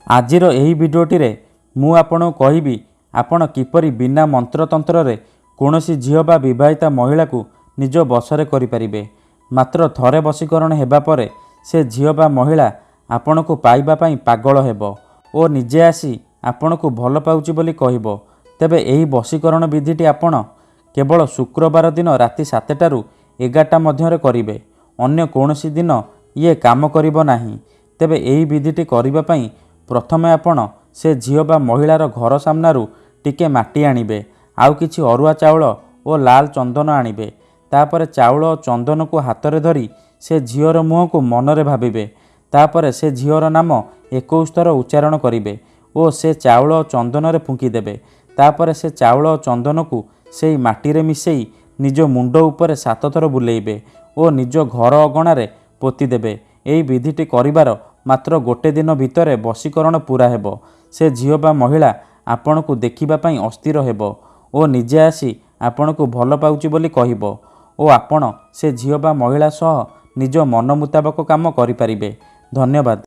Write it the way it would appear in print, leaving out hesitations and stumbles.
ଆଜିର ଏହି ଭିଡ଼ିଓଟିରେ ମୁଁ ଆପଣଙ୍କୁ କହିବି, ଆପଣ କିପରି ବିନା ମନ୍ତ୍ରତନ୍ତ୍ରରେ କୌଣସି ଝିଅ ବା ବିବାହିତା ମହିଳାକୁ ନିଜ ବଶରେ କରିପାରିବେ। ମାତ୍ର ଥରେ ବଶୀକରଣ ହେବା ପରେ ସେ ଝିଅ ବା ମହିଳା ଆପଣଙ୍କୁ ପାଇବା ପାଇଁ ପାଗଳ ହେବ ଓ ନିଜେ ଆସି ଆପଣଙ୍କୁ ଭଲ ପାଉଛି ବୋଲି କହିବ। ତେବେ ଏହି ବଶୀକରଣ ବିଧିଟି ଆପଣ କେବଳ ଶୁକ୍ରବାର ଦିନ ରାତି 7ଟାରୁ 11ଟା ମଧ୍ୟରେ କରିବେ। ଅନ୍ୟ କୌଣସି ଦିନ ଇଏ କାମ କରିବ ନାହିଁ। ତେବେ ଏହି ବିଧିଟି କରିବା ପାଇଁ ପ୍ରଥମେ ଆପଣ ସେ ଝିଅ ବା ମହିଳାର ଘର ସାମ୍ନାରୁ ଟିକେ ମାଟି ଆଣିବେ, ଆଉ କିଛି ଅରୁଆ ଚାଉଳ ଓ ଲାଲ ଚନ୍ଦନ ଆଣିବେ। ତାପରେ ଚାଉଳ ଓ ଚନ୍ଦନକୁ ହାତରେ ଧରି ସେ ଝିଅର ମୁହଁକୁ ମନରେ ଭାବିବେ। ତାପରେ ସେ ଝିଅର ନାମ 21 ଥର ଉଚ୍ଚାରଣ କରିବେ ଓ ସେ ଚାଉଳ ଓ ଚନ୍ଦନରେ ଫୁଙ୍କିଦେବେ। ତାପରେ ସେ ଚାଉଳ ଓ ଚନ୍ଦନକୁ ସେଇ ମାଟିରେ ମିଶେଇ ନିଜ ମୁଣ୍ଡ ଉପରେ ସାତ ଥର ବୁଲେଇବେ ଓ ନିଜ ଘର ଅଗଣାରେ ପୋତିଦେବେ। ଏହି ବିଧିଟି କରିବାର ମାତ୍ର ଗୋଟେ ଦିନ ଭିତରେ ବଶୀକରଣ ପୂରା ହେବ। ସେ ଝିଅ ବା ମହିଳା ଆପଣଙ୍କୁ ଦେଖିବା ପାଇଁ ଅସ୍ଥିର ହେବ ଓ ନିଜେ ଆସି ଆପଣଙ୍କୁ ଭଲ ପାଉଛି ବୋଲି କହିବ ଓ ଆପଣ ସେ ଝିଅ ବା ମହିଳା ସହ ନିଜ ମନ ମୁତାବକ କାମ କରିପାରିବେ। ଧନ୍ୟବାଦ।